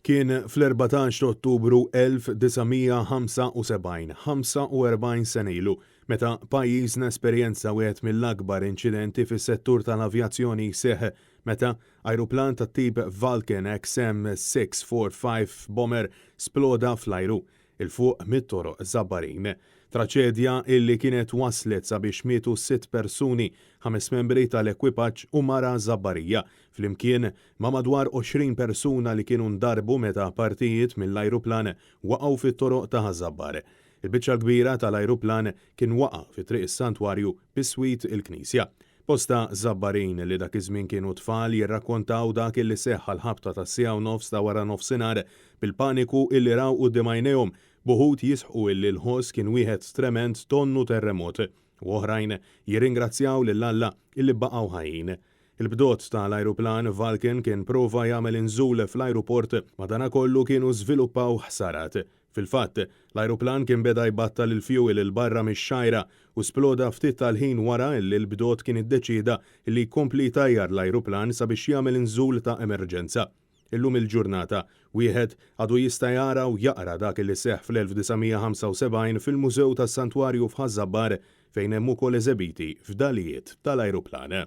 Kien fl-14 ta' Ottubru 1975, 45 sena ilu, meta pajjiżna esperjenza wieħed mill-akbar inċidenti fis-settur tal-avjazzjoni jseħħ meta ajruplan tat-tip Vulcan XM645 bomber sploda fl-ajru 'il fuq mit-toroq Żabbarin. Traċedja illi kienet wasslet sabiex mietu sitt persuni, ħames membri tal-ekwipaġġ u mara Żabbarija, flimkien ma' madwar 20 persuna li kienu ndarbu meta partijiet mill-ajruplan waqgħu fit-toroq ta' Ħaż-Żabbar. Il-biċċa l-kbira tal-ajruplan kien waqa' fi Triq is-Santwarju biswit il-knisja. Bosta Żabbarin li dak iż-żmien kienu tfal jirrakkontaw dak illi seħħ għall-ħabta tas-siegħa u nofs ta' waranofsinhar bil-paniku illi raw quddiem għajnejhom, b'uħud jisħqu illi l-ħoss kien wieħed tremend donnu terremot u oħrajn jirringrazzjaw lil Alla illi baqgħu ħajjin. Il-bdot ta' l-ajruplan Vulcan kien prova jagħmel inżul fl-ajruport madanakollu kienu żviluppaw ħsarat. Fil-fatt, l-ajruplan kien beda jbattal il-fjuwil 'il barra mix-xgħajra u sploda ftit tal-ħin wara li l-bdot kien iddeċieda li jkompli jtajjar l-ajruplan sabiex jagħmel inżul ta' emerġenza. Illum il-ġurnata, wieħed għadu jista' jara u jaqra dak li seħħ fl-1975 fil-Mużew tas-Santwarju f'Ħaż-Żabbar fejn hemm ukoll eżebiti fdalijiet tal-ajruplan.